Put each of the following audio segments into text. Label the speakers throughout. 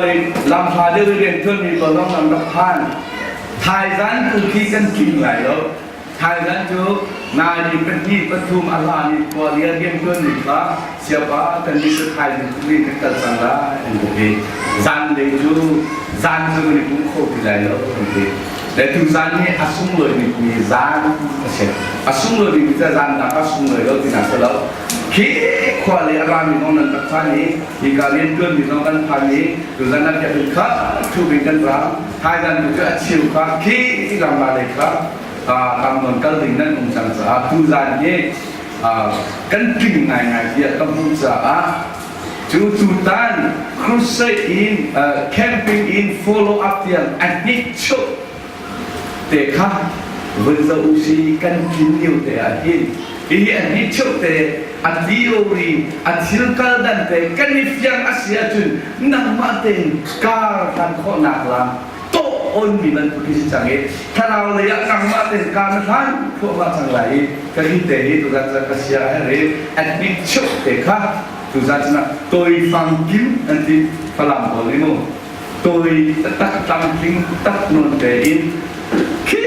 Speaker 1: Khualei lamhla deuh i rianṭuanmi pawl zong nan rak phan. Thaizan tu khi kan tling lai lo. Thaizan cu nai pahnih pathum a hlami khua i a rianṭuanmi kha siapa kan nih cu thaizing tu in kan kal cang lai an ka ti. Zanlei cu zan cu kan i pum kho ti lai lo an ti. Le tu zan hi a sunglawi bikmi zan a si. A sunglawi bikmi cu zan dang a sunglawi lo tinak si lo. Khi khua le a rami zong nan rak phan i hika rianṭuanmi zong kan phan i tuzan ah biakinn kha ṭhu in kan ra. Thaizan tu cu a cheu kha khi lamla lei kha tam nawn kal ding nan um cang caah tuzan hi kan tling ngaingai tiah ka hmuh caah cu tutan crusade in camping in follow up tiang a hnik chuh te kha vun zoh u si kan tlin lio te ah hin hihi a hnik chuh te a theory a thil kal dan te kan i fiang a si ahcun nangmah tein kar hlan khawhnak lam tawh onmi bantuk hi si cang i thlarau lei ah nangmah tein kar na hlan thluahmah cang lai i ka hi te hi tuzan cun ka sia a herh i a hnik chuh te kha tuzan cun tawifang kim an ti Falam pawl nih mu tawi taktak tlamtling tak nawn tein khi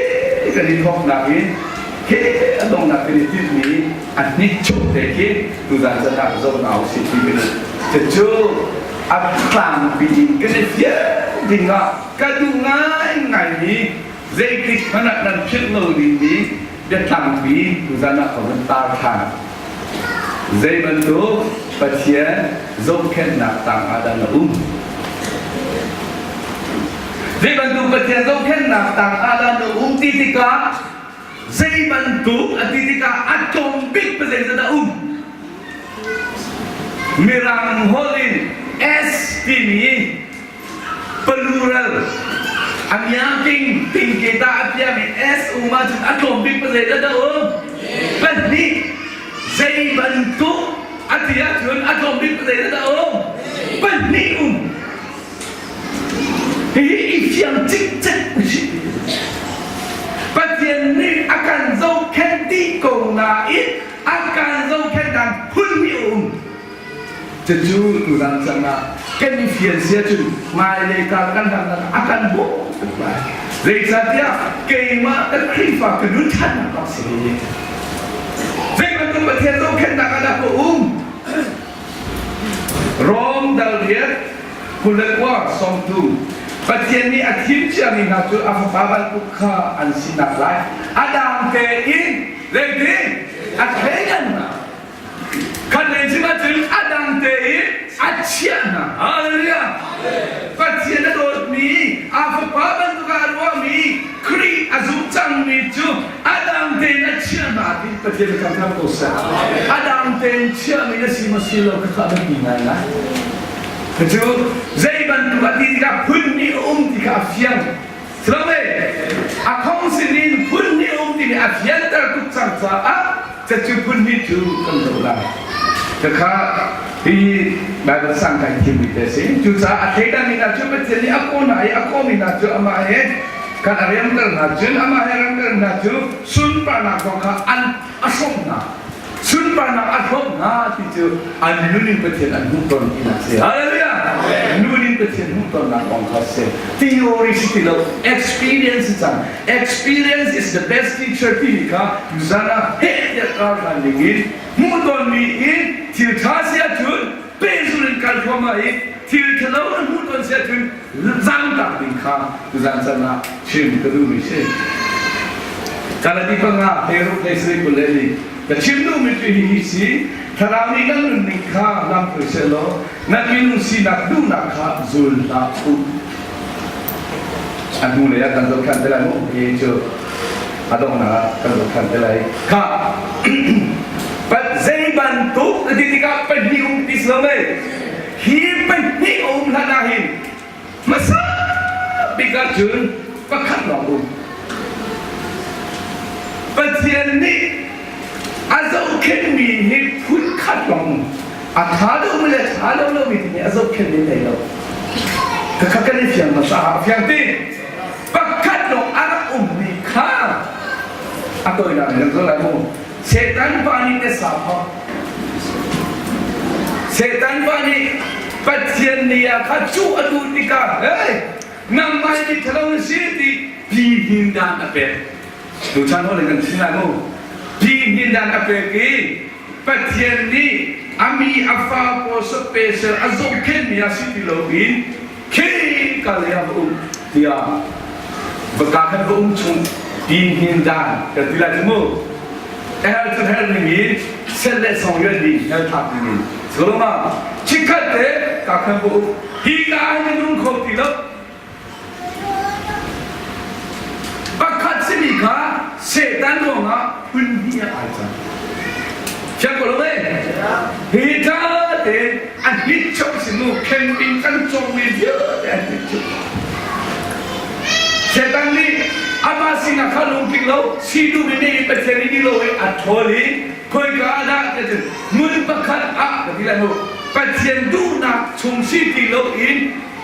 Speaker 1: kan i thawknak in khi a donghnak kan i tinhmi a hnikchuk te khi tuzan zan ah zoh hna usih ti kan cucu a tlangpi in kan i fian ding ah ka duh ngaingaimi zeitik hmanh ah nan philh lo dingmi biatlangpi tuzan ah ka vun tar than. Zei bantuk Pathian zohkhenhnak tang ah dah na um? Zei bantuk Pathian zohkhenhnak tang ah dah na um ti tikah zei bantuk a ti tikah a tlawm bik pa zeizat dah um? Mirang holh in S timi plural a miangking tingketa a piami S um ahcun a tlawm bik pa zeidah dah um? Pahnih. Zei bantuk a ti ahcun a tlawm bik pa zeidah dah um? Pahnih um. Hihi i fiang cikcek usih. Pathian nih a kan zohkhenh dih ko nain a kan zohkhenh dan phun hi a um. Cucu tuzan chan ah kan i fian sia cun hmailei kar kan hlannak a kan bawmh tuk lai. Zeicahtiah keimah ka Khrihfa ka nun ṭhannak a si. Zei bantuk Pathian zohkhenhnak ah dah ka um? Rom dal riat 29 sawmtu Pathian nih a thim ciami hna cu a fapa bantuk kha an sinak lai a dang tein zeitin a thleidannak Khat lei chim ahcun a dang tein a chiah hna. Hallelujah! Pathian a dawtmi, a fapa bantuk ah a ruahmi, Khrih a zum cangmi cu a dang tein a chiah hna ti Pathian a thangṭhat ko seh. A dang tein chiahmi na si maw si lo kha a biapi ngaingai. Cucu zei bantuk a ti tikah phun nih a um ti kha a fiang. Silome a khong sinin phun nih a um timi a fianter tuk cang caah Cacu phun hi cu kan zoh lai. Khakha hi Bible sang kai thimmi te si. Cucaah a thleidan mi hna cu Pathian nih a kaw hna i a kawmi hna cu amah he kan a riamter hna cun amah he ramter hna cu sunparnak zong kha an a hrawmh hna. Sunparnak a hrawmh hna ti cu an nun in Pathian an hmuh ton tinak si. Hallelujah! Nun in Pathian hmuh tonnak kong kha si. Theory si ti lo, experience si cang. Experience is the best teacher timi kha zan ah heh tiah kar hlan ding in hmuhtonmi in thil ṭha si ahcun pehzul in kal thluahmah i thil ṭhalo na hmuhton si ahcun zangtak ding kha tuzan can ah chim ka duhmi si. Kaladi panga Heruk hlei sarih 20 le li ka chim duhmi cu hihi si thlarau nih nan nunning kha lam hruai sehlaw nan minung sinak duhnak kha zul hlah u. A hnulei ah kan zoh ṭhan te lai mu hi cu a donghnak ah kan zoh ṭhan te lai kha pat zei bantuk na ti tikah pahnih um ti si lo mei hi pahnih a um hlan ah hin hmasa bik ah cun pakhat lawng um Pathian nih a zohkhenhmi hi phun khat lawng um a ṭha deuhmi le ṭha deuh lomi timi a zohkhenh in nei lo khakha kan i fiang hmasa a fiang ti pakhat lawng a rak ummi kha a tawinak in kan zoh lai mu Satan pa nih te sa phok Satan pa nih. Pathian ni ah kha cuh a duh tikah hey nangmah hi mithalo na si ti pi hnin dan a pek. Tuchan hol in kan chim lai mu. Pi hnin dan a pek i Pathian nih a mi a fa pawl special a zohkhenhmi ah si ti loin khi ka lei ah va um tiah va ka khan va um chung pi hnin dan kan ti lai cu mu. Hell cu hell ning in set le song yuan ding hell thlak ding in Solomon chikkhat te ka khan va um hi ka ah hin nung kho ti lo Pakhat simi kha Satan ruangah phun hnih ah ai cang. Fiang ko lo mei? Hi ṭha tein a hit chok si mu camping kan cawngmi vialte an hit chok. Satan nih amah sinah kha lungtling lo si duhmi nih Pathian nih lo i a ṭhawl i khoika ah dah ti hmun pakhat ah ka ti lai mu Pathian duhnak chung si ti loin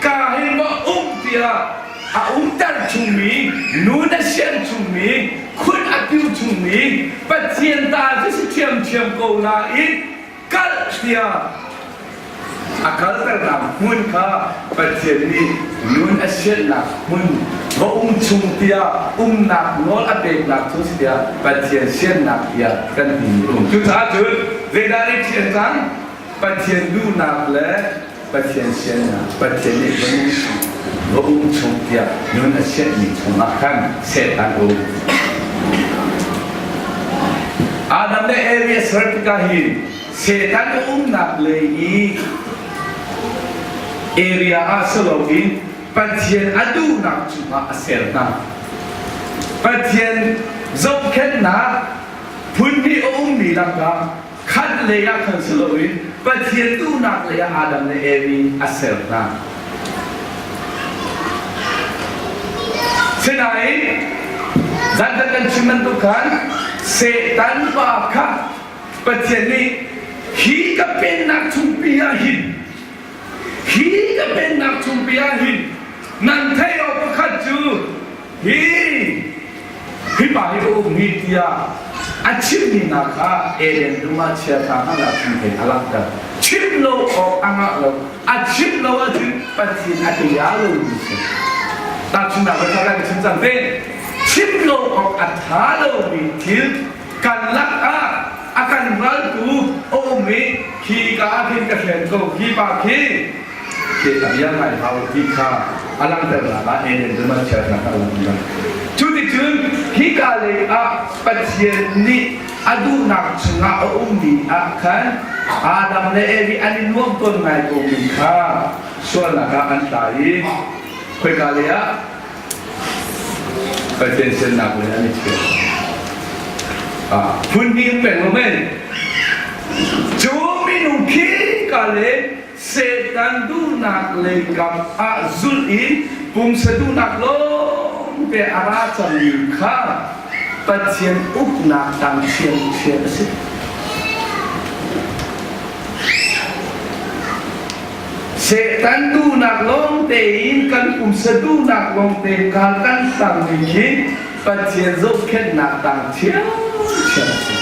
Speaker 1: ka hi maw um tiah a umter chungmi nu na sian chungmi khun a piu chungmi Pathian ta cu si ṭhiamṭhiam ko nain kalh tiah a kalternak hmun kha Pathian nih nun a siannak hmun va um chung tiah umnak nawl a peknak cu si tiah Pathian siannak tiah kan ti um. Cucaah cun zeidah nih thian cang? Pathian duhnak le Pathian siannak, Pathian nih va nung chung, va um chung tiah nun a sianhmi chungah khan Satan a um. Adam le Evi a ser tikah hin Satan a umnak lei i area ah si loin Pathian a duhnak cungah a ser hna. Pathian zohkhenhnak phun hnih a ummi lakah khat lei ah khan si loin Pathian duhnak lei ah Adam le Evi a ser hna. Sinain zankan kan chim bantuk khan Satan pa kha Pathian nih hi ka pennak chungpi ah hin hi ka pennak chungpi ah hin nan theih awk pakhat cu hi hi pa hi ka um hi tiah a chimmi hna kha Eden dum ah chiaṭha hmanh ah chim thei a langhter. Chim lo awk a ngah lo. A chim lo ahcun Pathian a tia lo mi si. Tahchunhnak ka kan chim cang te. Chim lo awk a ṭha lomi thil kan lak ah a kan raltu a um i khi ka ah khin ka hren ko khi pa khi khi a bia ngai hau ti kha a langhternak ah Eden dum ah chiatnak a langhter. Cuticun hika lei ah Pathian nih a duhnak chungah a ummi ah khan Adam le Evi an i nuam tawn ngai komi kha sualnak ah an tla i khoika lei ah Pathian siannak lei an i ṭhial. Phun hnih peng lo men. Cu minung khi ka le Satan duhnak lei kam ah zulh i pumsa duhnak lawngte a ra cangmi kha Pathian uknak tang ṭhiamṭhiam a si. Satan duhnak lawng tein kan pumsa duhnak lawng te kal kan hlangmi khi Pathian zohkhenhnak tang ṭhiamṭhiam a si.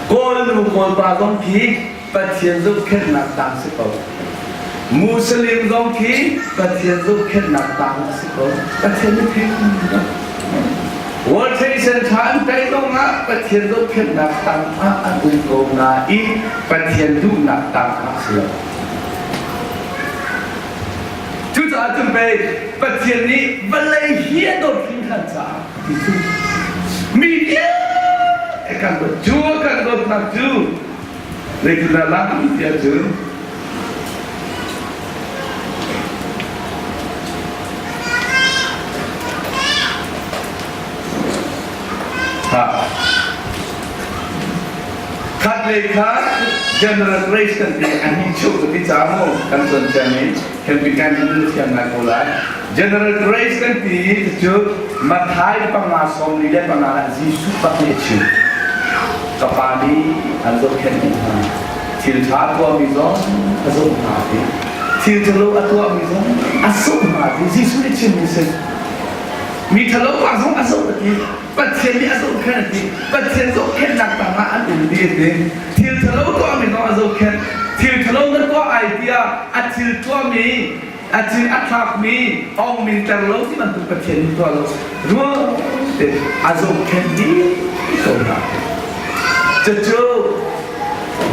Speaker 1: Kawl nu Kawl pa zong khi Pathian zohkhenhnak tang si ko. Muslim zong khi Pathian zohkhenhnak tang a si ko. Pathian nih thei World Trade Center an tei zong ah Pathian zohkhenhnak tang ah an um ko nain Pathian duhnak tang ah si lo. Cucaah cun pei Pathian nih vawlei hi a dawt hringhran caah ti cu mi vialte kan dawt cu kan dawtnak cu zeitindah lang tiah cun ha khat lei kha general grace kan ti a hi cheu ka ti ca mu kan ton ciami kan pi kan in thiam ngai ko lai General Grace kan ti cu Matthai panga 45 ah Jesuh bak nih a chim. Ka pa nih an zohkhenh dih hna. Thil ṭha a tuahmi zong a zoh hna ti. Thil ṭhalo a tuahmi zong a zoh hna ti. Jesuh nih chimmi si. Mi ṭhalo pa zong a zoh a ti. Pathian nih a zohkhenh a ti. Pathian zohkhenhnak tangah an um ti a ti. Thil ṭhalo tuahmi zong a zohkhenh. Thil ṭhalo na tuah ai tiah a thil tuahmi a thil a thlakmi ong ter lo ti bantuk Pathian nih tuah lo ruang te a zohkhenh dih ko hna. Cucu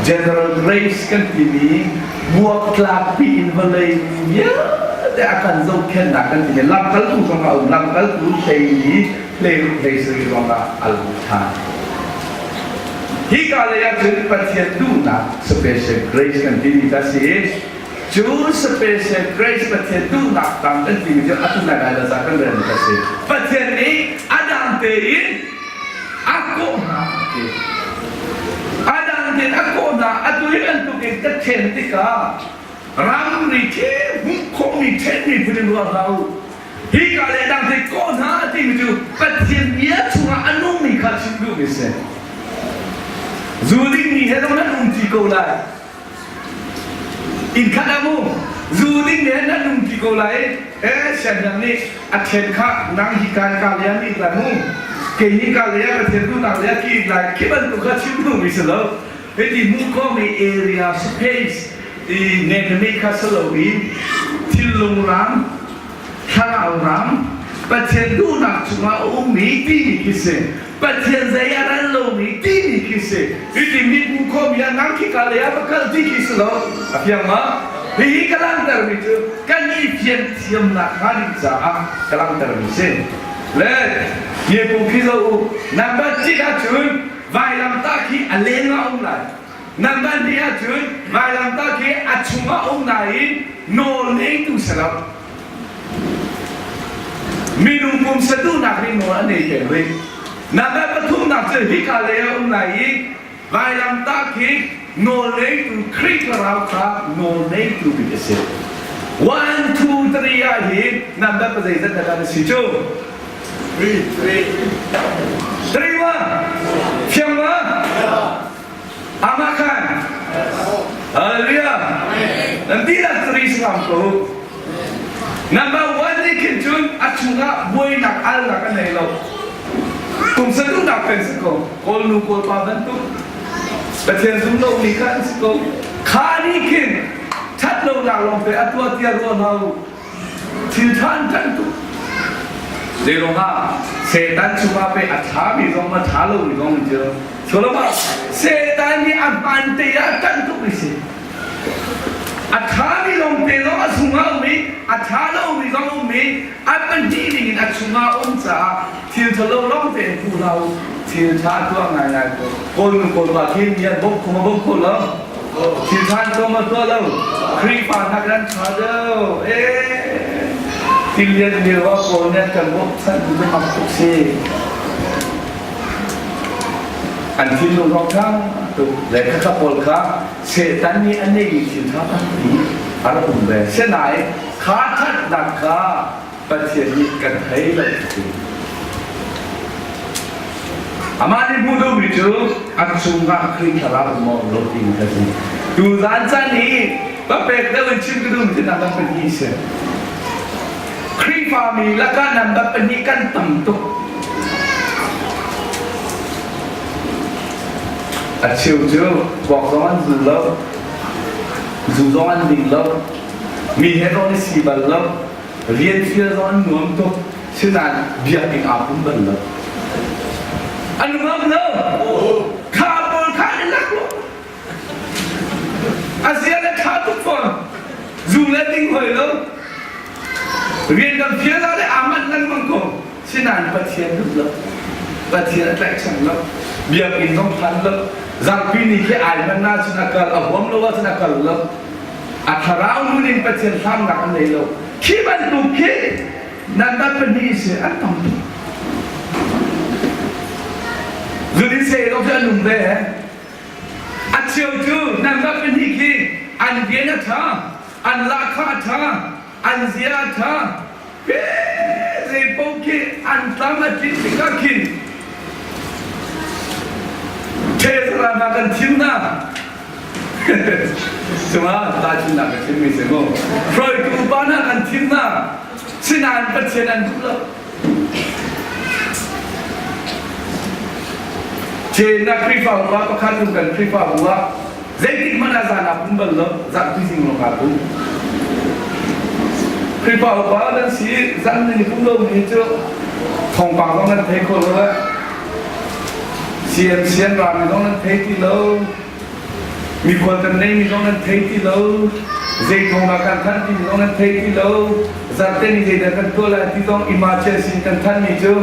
Speaker 1: General Grace kan timi buaktlakpi in vawlei vialte a kan zohkhenhnak kan timi lamkaltu zong a um lamkaltu hlei hlei hlei sarih zong ah a lang ṭhan. Hika lei ah cun Pathian duhnak special grace kan timi kha si i cu special grace Pathian duhnak tang kan timi cu atu nai lai za kan rel kha si. Pathian nih a dang tein a kawh hna ti. A dang tein a kawh hna atu hi bantuk in ka ṭhen tikah ramri khi hmuh khawhmi ṭhenmi phun in ruah hlah u. Hika le dang te kawh hna timi cu Pathian bia chungah a nungmi kha chim duhmi a si. Zu dingmi he zong nan um ṭi ko lai. Inn khat ah mu zu ding he nan um ṭi ko lai. Eh siangdang nih a ṭhen kha nang hi ka ka le an it lai mu. Kei hi ka le ka ṭhen tu nang le ki it lai. Khi bantuk kha chim duhmi si lo. Hiti hmuh khawhmi area space i ngenmi kha si loin thinlung ram thlarau ram Pathian duhnak chungah a ummi timi khi si Pathian zei a ral lomi timi khi si hiti mit hmuh khawhmi ah nang khi ka lei ah va kal ti khi si lo a fiang ma hihi ka langhtermi cu kan i fian thiamnak hnga ding caah ka langhtermi si le mibu khi zo u nan van cit ahcun vailamtah khi a leng ah um lai nan van nih ahcun vailamtah khi a chungah um nain nawl ngeitu si lo minung pumsa duhnak nih nawl a nei peng rih nan pathumnak cu hika lei ah um lai i vailamtah khi nawl ngeitu Khrih thlarau kha nawl ngeitu bik a si one two three ah hin number pazeizat dah na si cu
Speaker 2: Three.
Speaker 1: Three ma? Fiang ma? Amah khan? Hallelujah. Nan dihlak three sangam ko. Number one nih khin cun a chungah buainak alnak a nei lo. Pumsa duhnak pen si ko. Kawl nu kawl pa bantuk. Pathian zum lo mi kha an si ko. Kha nih khin ṭhat lonak lawng te a tuah tiah ruah hlah u. Thil ṭha an ṭanh tuk. Zeiruangah Satan chungah pei a ṭhami zong a ṭha lomi zong an si. Solomon Satan nih a hmaan te ah a ṭanh tuk mi si. A ṭhami lawng te zong a chungah um i a ṭha lomi zong um i a pahnih ning in a chungah um caah thil ṭhalo lawng te in puh hlah u. Thil ṭha tuah ngaingai ko. Kawl nu kawl pa khi mi an bawmh kho ma bawmh kho lo. Thil ṭha an tuah ma tuah lo. Khrihfa hna kan ṭha deuh. Eh, tilian lio ah kawl nih an kan bawmhchanh tu cu mak tuk si. An thinlung zong ṭha tuk. Le khakha pawl kha Satan nih a neihmi thil ṭha tampi a rak um ve. Sinain kha ṭhatnak kha Pathian nih kan thei lo ti. Amah nih hmuh duhmi cu a chungah Khrih thlarau maw lo ti ka si. Tuzaan caan hi papek deuh in chim ka duhmi cu number pahnih si. Khrihfami lakah number pahnih kan tam tuk. A cheu cu kuak zong an zu lo, zu zong an ding lo, mi he zong i si bal lo, rian fial zong an nuam tuk sinain biakinn aa pum bal lo an nuam lo kha pawl kha an lak lo a zia le tha tuk fawn zu le ding hoi lo rian kan fial la le aa manh lengmang ko sinain Pathian duh lo Pathian a tlaihchan lo biakinn zong phan lo zarhpi ni khi ai man na cun a kal a huam lo ahcun a kal lo a thlarau nun in Pathian hlamnak an nei lo khi bantuk khi nan bat pahnih si an tam tuk zudin se lo khi an um ve a cheu cu nan bat pahnih khi an rian a ṭha an lahkhah a ṭha an zia a ṭha zei paoh khi an tlam a tlin tikah khin Thesara hna kan thim hna cuma tahchunhnak ka chimmi si mu hruaitu upa hna kan thim hna sinain Pathian an duh lo. Chen na Khrihfa upa pakhat um kan Khrihfabu ah zeitik hmanh ah zan ah pum bal lo, zarhpi zing lawng aa pum. Khrihfa upa nan si zan nan i pum lo mi cu thawngpang zong nan thei kho lo eh. CMC an rami zong nan thei ti lo. Mikhual kan neimi zong nan thei ti lo. Zei thawng dah kan thanh timi zong nan thei ti lo. Zarhte ni zeidah kan tuah lai ti zong emergency in kan thanmi cu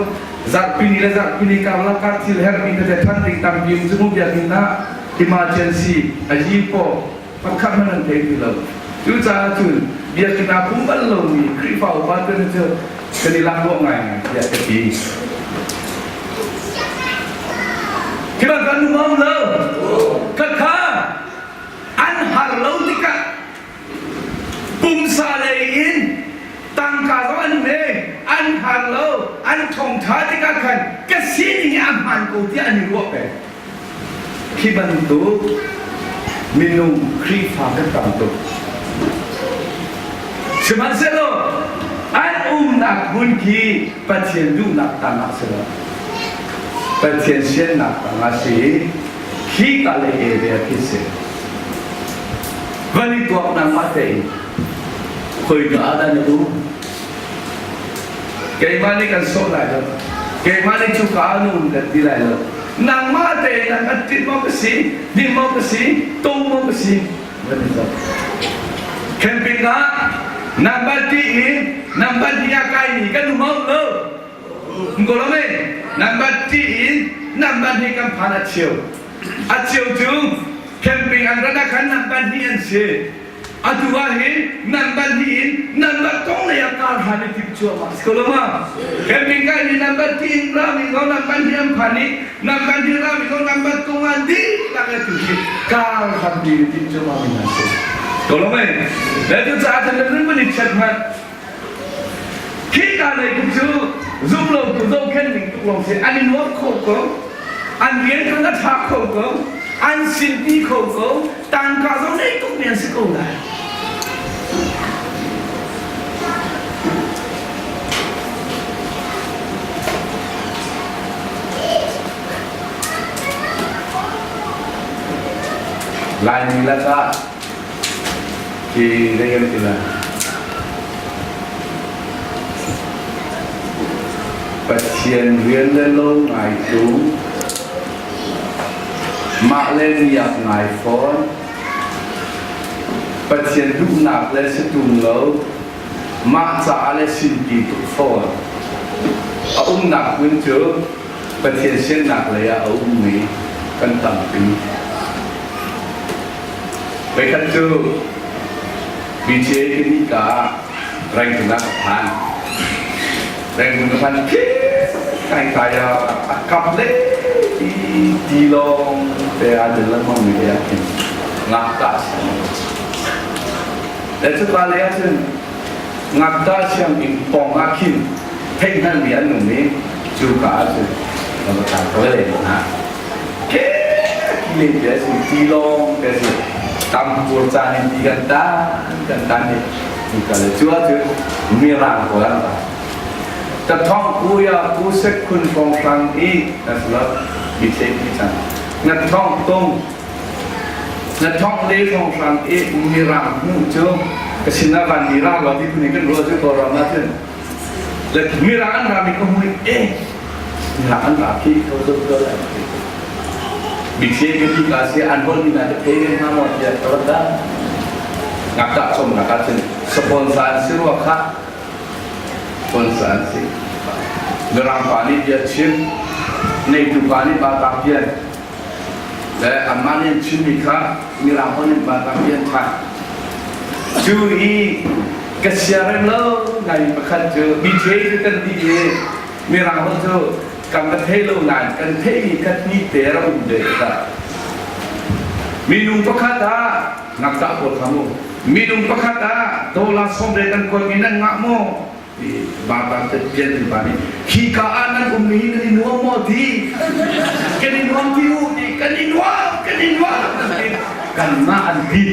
Speaker 1: zarhpi ni le zarhpi ni karlak ah thil herhmi tete than ding tampi um cu mu biakinn ah emergency a yi paw pakhat hmanh nan thei ti lo. Cucaah cun biakinn ah pum bal lomi Khrihfa upa tu cu kan i laklawh ngaingai tiah ka ti. Khi bang kan nuam lo. Khakha an har lo tikah pumsa lei in tangka zong an ngei an har lo an thongtha tikah khan ka sining hi a hmaan ko tiah an i ruah peng. Khi bantuk minung Khrihfa kan tam tuk. Sihmanhsehlaw an umnak hmun khi Pathian duhnak tangah si lo. Pathian siannak tangah si i khi ka le area khi si. Van i tuak nangmah tein khoika ah dah na um? Keimah nih kan sawh lai lo. Keimah nih cuka ah na um kan ti lai lo. Nangmah tein na kan tit maw ka si, din maw ka si, tung maw ka si, van i zoh. Camping ah number ti in number hnih ah kai mi kan um lo. Ko lo me number ti in number hnih kan phan a cheu. A cheu cu camping an rat ah khan number hnih an si. Atu ah hin nan ban hi in nan bat tong lei ah kar han i timh cuahmah si ko lo ma? Camping kai mi nan bat ti in rami zo nan ban hi an phan i nan ban hi rami zo nan bat tung an dihlak le tu hi kar han ti i timh cuahmah mi nan si. Ko lo mei? Le cu caah cun nan van i chiat hmanh. Khi ka lei tuk cu zum lo tu zohkhenh ning tuk lawng si an i nuam kho ko. An rian kan a ṭha kho ko. An sinpi kho ko. Tangka zong nei tuk mi an si ko lai. Laimi lakah hi zei kan ti lai? Pathian rian le lo ngai tung Mah le miak ngai fawn. Pathian duhnak le si tung lo. Mah caah le sinpi tuk fawn. A umnak hmun cu Pathian siannak lei ah a ummi kan tampi. Voikhat cu BCA timi ka ah Rangoon ah ka phan. Rangoon ka phan kai kai ah a kap le ti lawng te aa dil lengmang mi te ah khin ngakta si. Le cuka lei ah cun ngakta sianginn pawng ah khin theihhngalhmi an um i cuka ah cun ka va kai ko le hna. Ke le te si ti lawng te si tampur caan in ti kan tan kan tan i ti ka le cu ah cun mirang pawl an ra. Ka thong kuya ku sek khun kong hrang i na slo mi se mi cang na thong tung na thong le kong hrang i mirang hmu cu ka sin ah van mi ra lo ti phun in kan ruah cu ko ram ah cun le mirang an ra mi ka hmu i eh mirang an ra khi ko zo ko lai Bikse ka ti ka si an hol mi na ka thei ven hnga maw tiah ka rat dah ngakṭah cawmnak ah cun sponsor an si rua khah sponsor an si mirang pa nih bia chim neitu pa nih ba ta pian le anmah nih an chimmi kha mirang pa nih ba ta pian ṭhan cu i ka siarem lo ngai pakhat cu BJ cu kan ti i mirang holh cu kan va thei lo nain kan theihmi khat ni te rak um ve ta minung pakhat ah ngakṭah pawl kha mu minung pakhat ah dollar 70 kan kuatmi nan ngah maw ti bata te pian ti pa nih hi ka ah nan um hi nan i nuam maw ti kan i nuam ti u ti kan i nuam kan i nuam kan mah an ti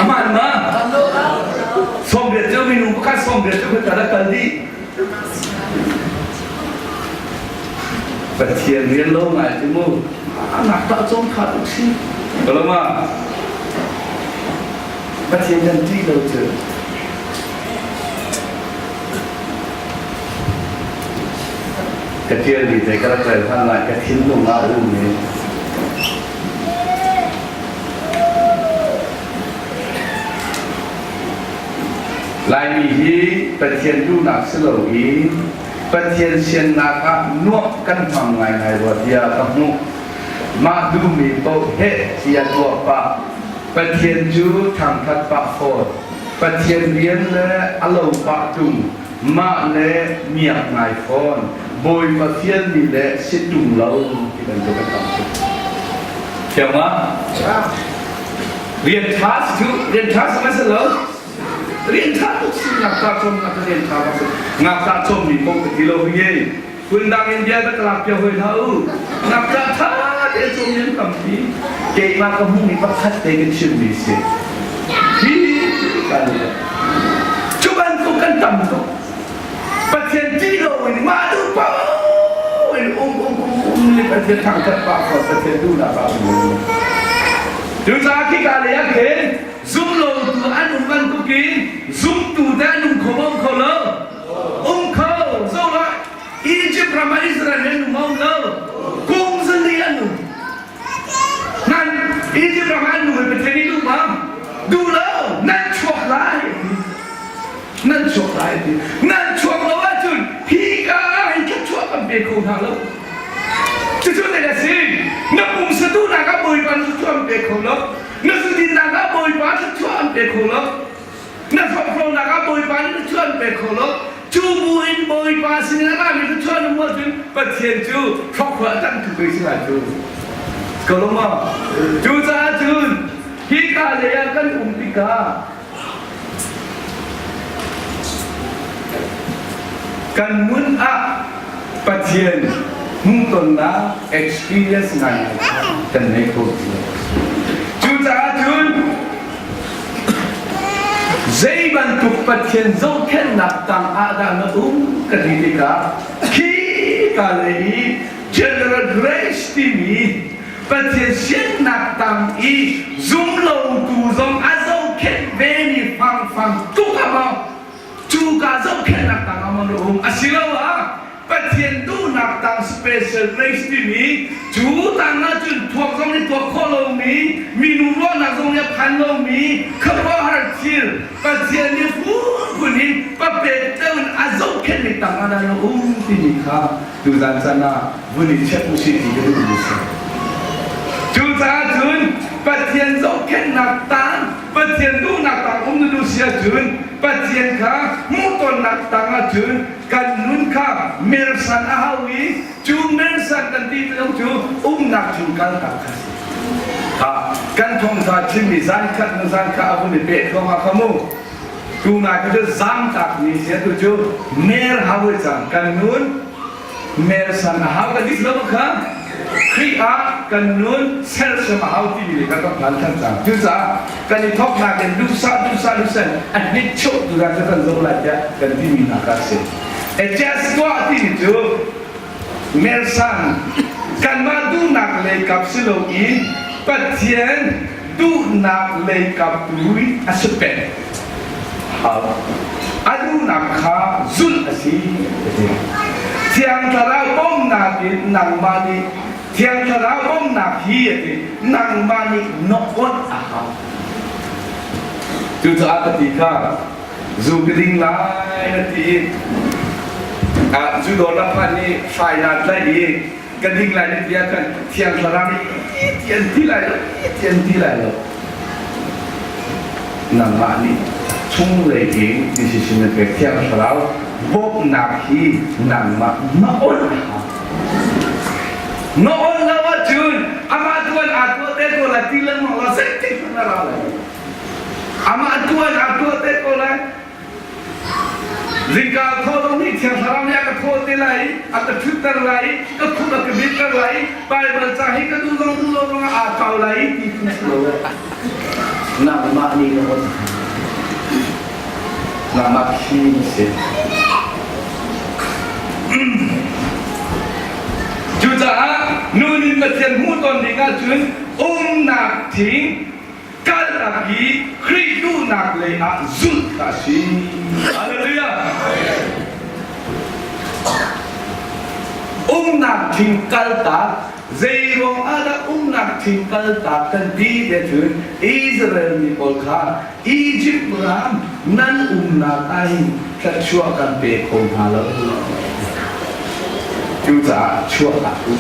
Speaker 1: Aman ma? 80 cu minung pakhat 80 cu kha kal dih. Pathian rian lo ngai cu mu ngakṭah cawm kha tuk si. Kalama Pathian kan ṭih lo cu. Ka ṭialmi te ka rak rel hlan lai ka thinlung ah a um i Laimi hi Pathian duhnak si loin Pathian siannak ah nuamh kan hmang ngaingai rua tiah ka hmuh. Mah duhmi paoh heh tiah tuah pah. Pathian cu thangthat pah fawn. Pathian rian le a lo pah tung. Mah le miak ngai fawn. Bawipa fialmi le si tung lo ti bantuk kan tam tuk. Thiang ma? Rian ṭha si cu rian ṭha si ma si lo? Rian ṭha tuk si ngakṭah cawm nak rian ṭha bak si. Ngakṭah cawmmi paoh ka ti lo hi. Phundang in bia ka lak piak hoi hlah u. Ngakṭah ṭha tein cawmmi an tampi. Keimah ka hmuhmi pakhat te ka chimmi si. Hi kan cu bantuk kan tam tuk. Pathian ṭih loin mah duh paoh in um um um um le Pathian thangṭhat pah ko Pathian duhnak ah um. Cucaah khika lei ah khin zum lotu an um bantukin zumtu te an um kho ma um kho lo? Um kho. Zoh Egypt ram ah Israel an um um lo. Kum zali an um. Nan Egypt ram ah an um i Pathian nih duh ma? Duh lo. Nan chuak lai. Nan chuak lai ti. Nan chuak lo ahcun hi ka ah hin thluachuah kan pe kho hna lo. Cucu zei a si? Na pumsa duhnak ah Bawipa thluachuah an pe kho lo. Na zudinnak ah Bawipa thluachuah an pe kho lo. Na hlawhhlawnak ah Bawipa nih thluachuah an pe kho lo. Cu bu in Bawipa sinin a rami thluachuah na hmuh ahcun Pathian cu hrokhrawl a tangtu pei si lai cu. Ko lo maw? Cucaah cun hika lei ah kan um tikah Kan nun ah Pathian hmuhtonnak experience ngaingai kha kan ngei kho ti lo. Cucaah cun zei bantuk Pathian zohkhenhnak tang ah dah na um ka ti tikah khi ka lei i General Grace timi Pathian siannak tang i zumlotu zong a zohkhenh vemi fangfang tuk a maw cuka zohkhenhnak tang ah maw na um asiloah Pathian duhnak tang special grace timi cu tang ah cun thuak zong nih tuak khawh lomi minu ruahnak zong nih a phan lomi khuaruahhar thil Pathian nih phunphun in papek deuh in a zohkhenhmi tang ah na um timi kha tuzan chan ah vun i check usih ti ka duhmi si. Cucaah cun Pathian zohkhenhnak tang, Pathian duhnak tang um na duh si ahcun Pathian kha hmuhtonnak tang ahcun kan nun kha mersan a hau i cu mersan kan ti ti cu umnak chung kaltak kha si. Ha, kan thawngtha chimmi zan khat nu zan kha a vun i peh thluahmah kha mu. Tu ngai cu zaangtak mi si tu cu mer hau cang kan nun mer san a hau kan dik lo kha Khrih ah kan nun sersiam a hau timi le kan rak phan than cang cucaah kan i thawknak in duhsah duhsah duhsah a hnit chuh tu cu kan zoh lai tiah kan timi hna kha si adjust tuah timi cu mersan kanmah duhnak lei kap si lo i Pathian duhnak lei kap tu a si peng. A duhnak kha zulh a si. Thiang Thlarau bawmhnak in nangmah nih Thiang Thlarau bawmhnak hi a ti nangmah nih na awnh a hau. Cucaah ka ti kha zu ka ding lai na ti i zu dawr na phan i hrai naa tlaih i ka ding lai na ti ahkhan Thiang Thlarau nih ti an ti lai lo ti an ti lai lo nangmah nih chunglei in decision na pek Thiang Thlarau bawmhnak hi nangmah na on a hau na on lo ahcun amah tuan aa tuah te ko lai ti lengmang la zeitik hmanh na ra lai amah tuan aa tuah te ko lai Zingka thaw zong nih Thiang Thlarau nih a ka thaw te lai i a ka ṭhutter lai i ka khup a ka bitter lai i Baibal ca hi ka duh zong duh lo zong ah aa kau lai i ti phun si lo nangmah nih na on nangmah khi na si. Cucaah nun in Pathian hmuh tawn ding ahcun umnak thing kaltak i Khrih duhnak lei ah zulh kha a si. Hallelujah! Umnak thing kaltak Zeiruang ah dah umnak thing kaltak kan ti te cun Israel mi pawl kha Egypt ram nan umnak ah hin thluachuah kan pe kho hna lo. Cucaah chuahtak u.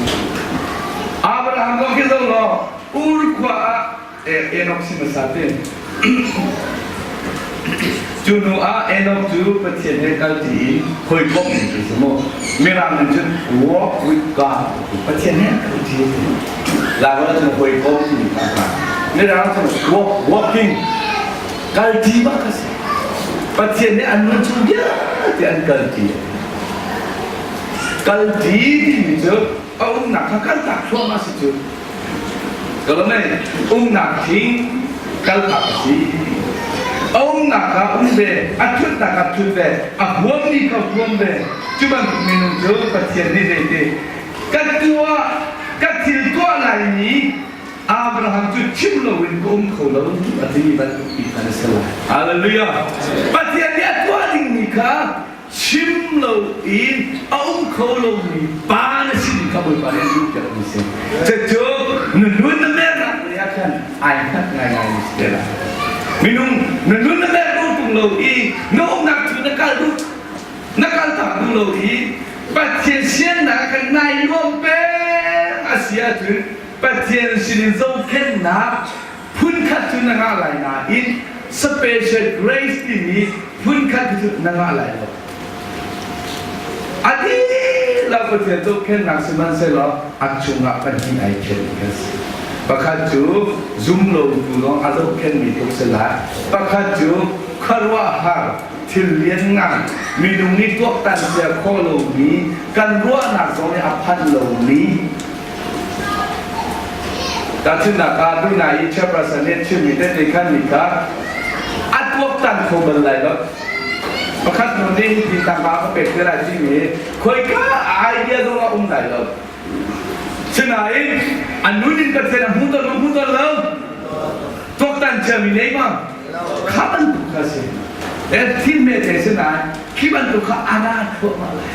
Speaker 1: Abraham zong khi zoh law Ur khua ah Enoch si hmasa te. Cu hnu ah Enoch cu Pathian he kalṭi in hawikom in ti si mu. Mirang nih cun walk with God. Pathian he kalṭi ti. Laiholh cun hawikom timi kha a Mirang cun walk, walking. Kalṭi bak a si. Pathian nih an nun chung vialte an kalṭi. Kalṭi timi cu a umnak kha kaltak thluahmah si cu. Kalame umnak thing kaltak a si. A umnak kha um ve, a thutnak kha thut ve, a huammi kha huam ve. Cu bantuk minung cu Pathian nih zeiti ka tuah, ka thil tuah laimi Abraham cu chim loin ka um kho lo a timi bantuk ti khan a si lai. Hallelujah. Pathian nih a tuah dingmi kha chim loin a um kho lomi pa na si kha Bawipa nih an duhpiakmi si. Cucu na nun na mernak lei ah khan ai hngat ngaingai mi si te lai. Minung na nun na mer ko tung lo i na umnak cu na kal duh na kal tak duh lo i Pathian siannak kan nai nuam peng a si ahcun Pathian sinin zohkhenhnak phunkhat cu na ngah lai nain special grace timi phunkhat cu na ngah lai lo. A dihlak Pathian zohkhenhnak sihmanhsehlaw a chungah pahnih ai then kan si. Pakhat cu zumlotu lawng a zohkhenhmi tluk si lai. Pakhat cu khuaruahhar thil lianngan minung nih tuaktan cia khawh lomi kan ruahnak zong nih a phanh lomi Tahchunhnak ah tunai i chairperson nih chimmi tete khan mi kha a tuaktan kho bal lai lo. Pakhat nu nih hi tangka ka pek te lai timi khoika idea zong a um lai lo. Sinain an nun in Pathian a hmu tawn lo hmu tawn lo. Tuaktan ciami nei ma kha bantuk kha si. Thil me te sinain khi bantuk kha ana thluahmah lai.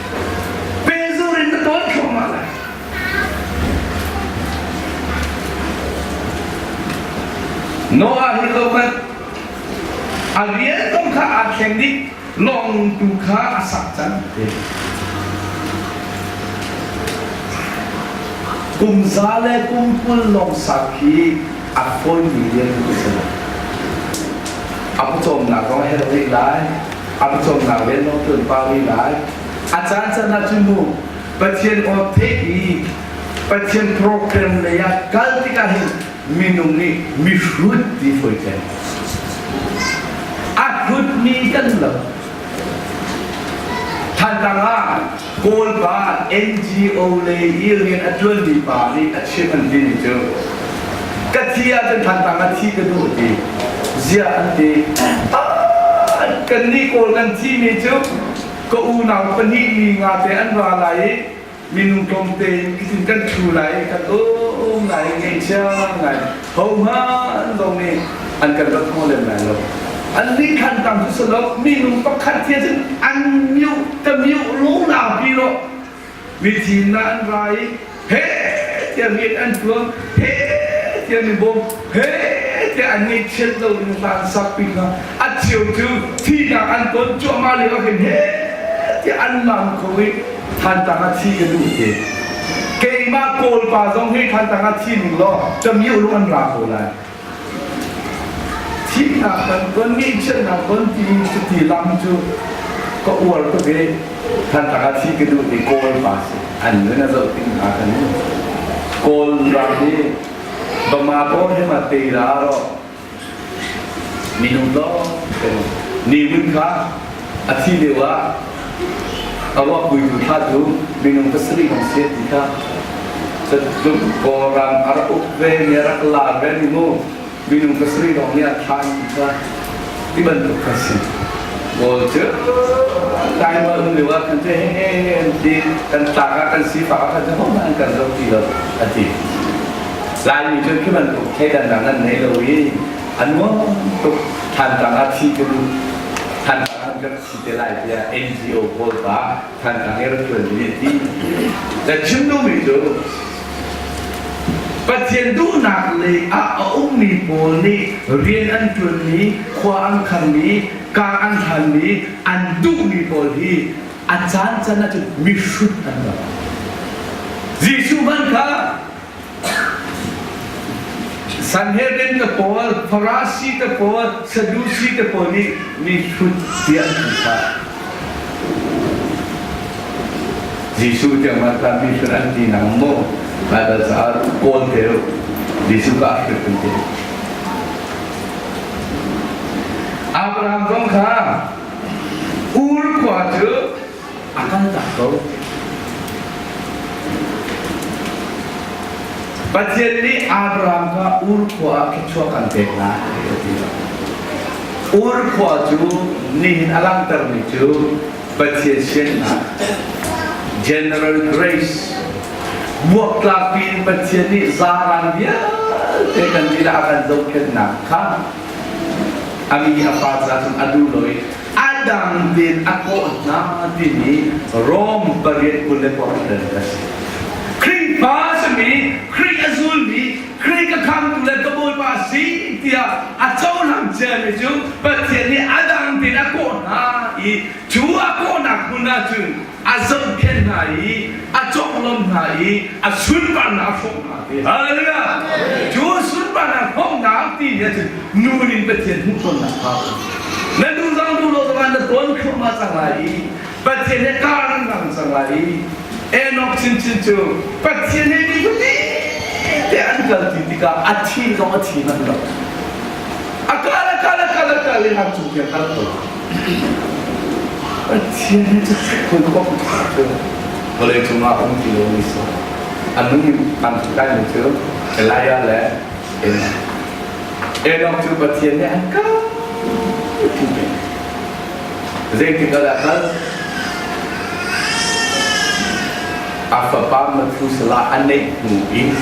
Speaker 1: Pezur in na tawn thluahmah lai. Noah hi zohhmanh a rian zong kha aa thleng dih lawng tu kha a sak cang kum za le kum 20 lawng sak hi a fawimi rian a si lo a pawcawmnak zong a herh rih lai a pawcawmnak rian zong ṭuan pah rih lai a caan can ah cun mu Pathian aw theih i Pathian program lei ah kal tikah hin minung nih mihrut ti fawi theng. A hrutmi kan lo. Thantlang ah Kawl pa NGO lei i rian a ṭuanmi pa nih a chim an timi cu ka thi ahcun Thantlang ah thi ka duh a ti. Ziah an ti. Kan nih Kawl kan thimi cu ka unau pahnih mi nga te an ra lai i minung tlawmte in kitin kan ṭhu lai i kan um lai i ngeihchia ngai hohmanh zong nih an kan rat kho lem lai lo an nih khan tang cu silo minung pakhat he cun an miu ka miu lungna pi lo mithi na an ra i he tiah rian an tuan he tiah mi bawm he tiah an ngeihchiat lo in hla an sak pi kha a cheu cu thihnak an ton cuahmah lio ah khin he tiah an lam kho i Thantlang ah thi ka duh te keimah Kawl pa zong hi Thantlang ah thi ning law ka mi ulung an ra ko lai thihnak kan ton ngeihchiatnak ton ti cuti lam cu ka uar tuk i Thantlang ah thi ka duh ti Kawl pa si an nun a zoh ting hna kan Kawl ram hi Bamako hi ma te ra ro minung lawng ni mun kha a thi lio ah a ruak puitu thla cu minung pasarih hong si ti kha Tluk Kawlram a rak uk ve mi a rak lar ve mi mu minung pasarih lawng nih a thah ti kha ti bantuk kha si. Kawl cu Taiwan um lio ah khan cu he he he an ti kan tlak ah kan sifak ah khan cu hohmanh an kan zoh ti lo a ti. Laimi cu khi bantuk thleidannak nan nei lo i a nuam tuk Thantlang ah thi ka duh. Thantlang ah kan thi te lai tiah NGO pawl pa Thantlang i rak ṭuan ding a ti. Na chim duhmi cu Pathian duhnak lei ah a ummi pawl nih rian an ṭuanmi, khua an khanmi, kaa an hlanmi, an duhmi pawl hi a caan can ahcun mihrut an lo. Jesuh hmanh kha Sanhedrin te pawl, Farasi te pawl, Sadusi te pawl nih mihrut tiah an ti kha. Jesuh tiang man kha mihrut an ti nang maw? Baibal caah kawl te u. Jesuh ka hrut an ti. Abraham zong kha Ur khua cu a kal tak ko. Pathian nih Abraham kha Ur khua ah thluachuah kan pek lai a ti. Ur khua cu nihin a langhtermi cu Pathian siannak General Grace buaktlak piin Pathian nih zaran vialte kan lila a kan zohkhenhnak kha a mi a pa ca cun a duh lo i a dang tein a kawh hna timi Rom 8:26 a si. Khrihfa a simi, Khrih a zulmi, Khrih ka khamtu le ka Bawipa a si tiah a cohlang ciami cu Pathian nih a dang tein a kawh hna i cu a kawhnak hmun ah cun a zohkhenh hna i a conglawmh hna i a sunparnak a hrawmh hna ti. Hallelujah! Cu sunparnak hrawmhnak ti hi cun nun in Pathian hmuhtonnak kha na nu zong duh lo zongah na tawn thluahmah cang lai i Pathian he kar nan rang cang lai i Enoch chinchin cu Pathian he ni te an kal ti tikah a thi zong a thi manh lo. A kal a kal a kal a kal i ram cung tiang kal ko. Pathian hi cu khoi kop cu vawlei cungah um ti lo mi si. A nung in tam kai mi cu Elijah le Enoch. Enoch cu Pathian nih an kal ti ve. Zeitik ah dah kal? A fapa Methuselah a neih hnu in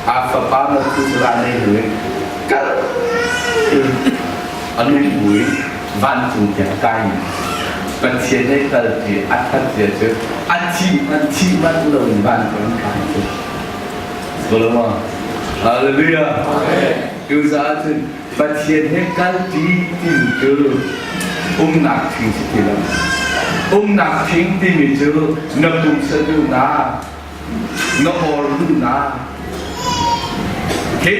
Speaker 1: a fapa Methuselah a neih hnu in kal a nungpui vancung tiang a kaimi Pathian he kalṭi a that zia cu a thih hmanh thih manh loin vancung an kai cu. Solomon. Hallelujah. Cucaah cun Pathian he kalṭi timi cu umnak thing si ti lo. Umnak thing timi cu na pumsa duhnak, na awr duhnak, hi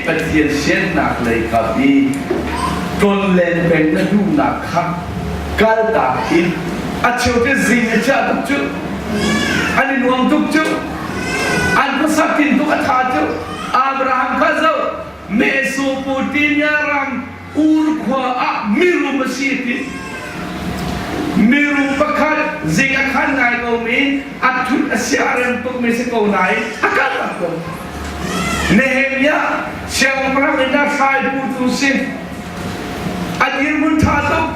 Speaker 1: Pathian siannak lei kap i tonlen peng na duhnak kha kaltak in a cheu te zing a chia tuk cu an i nuam tuk cu an khuasak tin tuk a tha cu Abraham kha zo Mesopotamia ram Ur khua ah mirum a si ti. Mirum pakhat zing a khan ngai komi a thut a siarem tukmi si ko nain a kal tak ko. Nehemiah siangpahrang in a hrai tu si. A dirhmun ṭha tuk,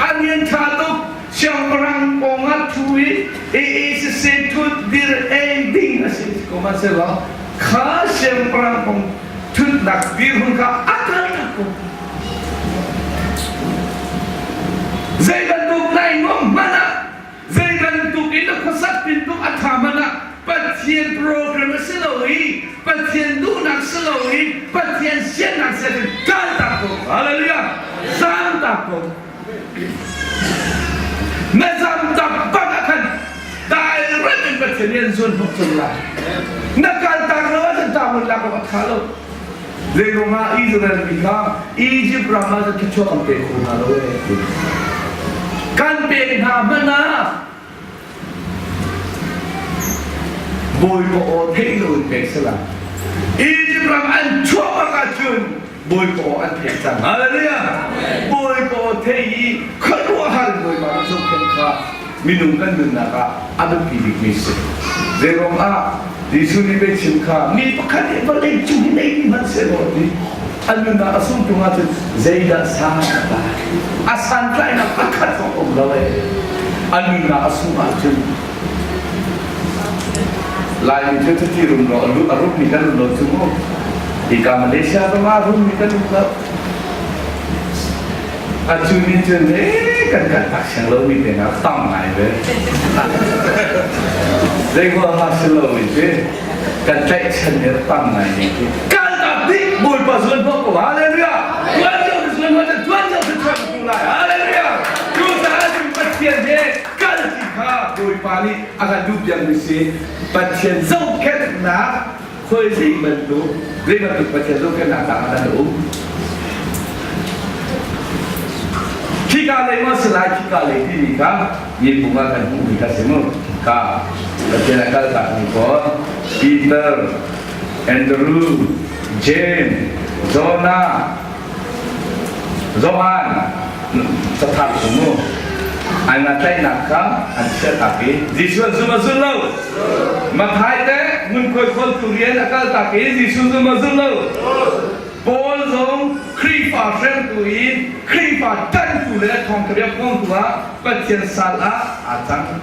Speaker 1: a rian ṭha tuk, siangpahrang pawngah ṭhu i e siseh thut dir ei ding a si ko hmanhsehlaw kha siangpahrang kong thutnak dirhmun kha a kal tak ko. Zei bantuk nai nuam hmanh ah, zei bantuk in a khuasak tintuk a ṭha hmanh ah Pathian program a si lo i Pathian duhnak si lo i Pathian siannak si ahcun kal tak ko. Hallelujah! Zam tak ko. Na zam tak bak ah khan direct in Pathian nih an zuan hnawh cun lai. Na kal tak lo ahcun tawon lak awk a ṭha lo. Zeiruangah Israel mi kha Egypt ram ah cun thluachuah kan pe kho hna lo ee. Kan pek hna hmanh ah Bawipa aw theih loin pek si lai. Egypt ram an chuah bak ahcun Bawipa aw an theih cang. Hallelujah! Bawipa aw thei i khuaruahhar in Bawipa nih zohkhenh kha minung kan nunnak ah a biapi bikmi si. Zeiruangah Jesuh nih biachim kha mi pakhat nih vawlei cung hi nei hmanhsehlaw ti. A nunnak a sung tung ahcun zeidah san a tlai? A santlaihnak pakhat zong um lo ee. A nunnak a sung ahcun Laimi cu cuti rumro a rummi kan um lo cu mu. Hika Malaysia zong ah rummi kan um lo. Atu nih cun ee kan kan tak siang lomi te hna tam ngai ve. Zei huaha si lo in ti kan tlaihchan ni tam ngai ni ti. Kan tak dih Bawipa zuan hnawh ko hallelujah. Tuan deuh na zuan hnawh tuan deuh na chuak tu lai hallelujah. Cucaah cun Pathian he kal ti kha Bawipa nih a kan duh piakmi si. Pathian zohkhenhnak Khuai zei bantuk zei bantuk Pathian zohkhenhnak tang ah dah na um? Khika lei maw si lai khika lei timi kha miphung ah kan hmuhmi kha si mu. Kha Pathian a kaltakmi pawl Peter, Andrew, James, Jonah, Johan cathar chung mu. Ai nga tlaihnak kha an chiahtak i Jesuh an zum a zul lo. Matthai te ngunkhuai kholtu rian a kaltak i Jesuh zum a zul lo. Paul zong Khrihfa hrengtu in Khrihfa ṭanhtu le thawngṭha kongtu ah Pathian sal ah aa cang.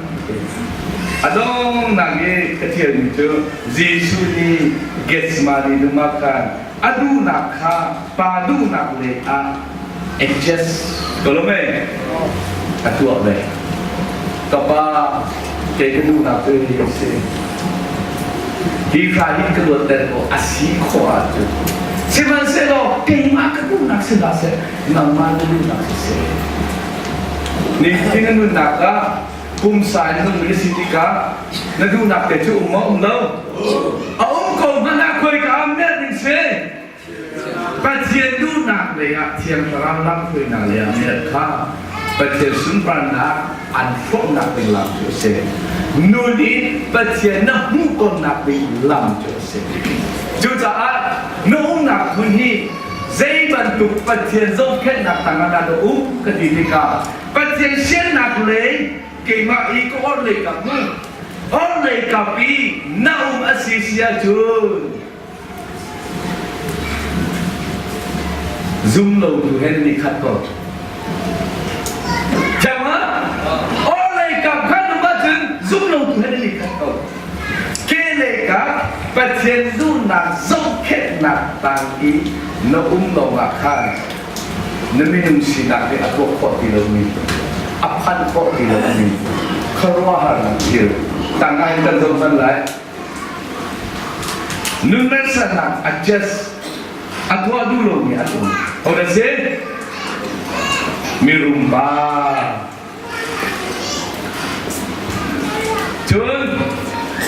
Speaker 1: A donghnak i ka ṭialmi cu Jesuh nih Gethsemane dum ah khan a duhnak kha pa duhnak lei ah adjust ko lo mei a tuah ve. Ka pa kei ka duhnak cu hi a si. Hi hra hi ka luatter ko a si khawh ahcun. Sihmanhsehlaw keimah ka duhnak si hlah seh, nangmah na duhnak si seh. Nitin na nunnak ah pumsa in nung na si tikah na duhnak te cu um maw um lo? A um ko hmanh ah khoi ka merh ding si. Pathian duhnak lei ah Thiang Thlarau lamhruainak lei ah merh kha Pathian sunparnak an hrawhnak ding lam cu a si. Nun in Pathian na hmuhtonnak ding lam cu a si. Cucaah na umnak hmun hi zei bantuk Pathian zohkhenhnak tangah dah na um ka ti tikah Pathian siannak lei keimah i ka orhlei kap mu orhlei kap i na um a si si ahcun zum lo tu hen ni khat ko. Thiang ma? Orhlei kap khan um ahcun zum lo tu hen ni khat ko. Ke lei kap Pathian duhnak zohkhenhnak tang i na um lawng ah khan na minung sinak hi a tuak khawh ti lomi, a phan khawh ti lomi khuaruahharnak thil tangka in kan zoh cang lai. Nun mersannak adjust a tuah duh lomi an um. Ho dah si? Mirum pa. Cun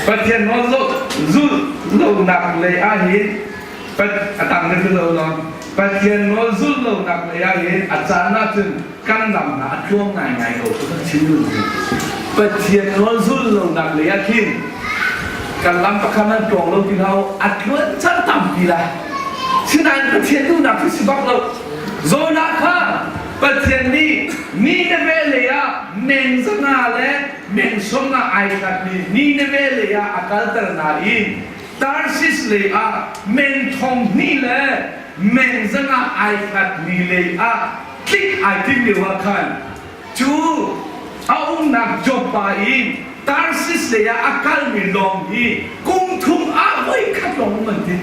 Speaker 1: Pathian nawl zulh lonak lei ah hin a tang na lo lo Pathian nawl zulh lonak lei ah hin a caan ahcun kan lam hna a tluang ngaingai ko cu kan chim duh Pathian nawl zulh lonak lei ah khin kan lam pakhat nan tluang lo ti hau a tluan chan tampi lai sinain Pathian duhnak cu si bak lo Jonah kha Pathian nih Nineveh lei ah meng zanga le meng sawm ah ai hlatmi Nineveh lei ah a kalter hna i Tarsis lei ah meng thong hnih le meng zanga ai hlatmi lei ah tlik ai tim lio ah khan cu a umnak Joppa i Tarsis lei ah a kalmi lawng hi kum thum ah voi khat lawng um an ti.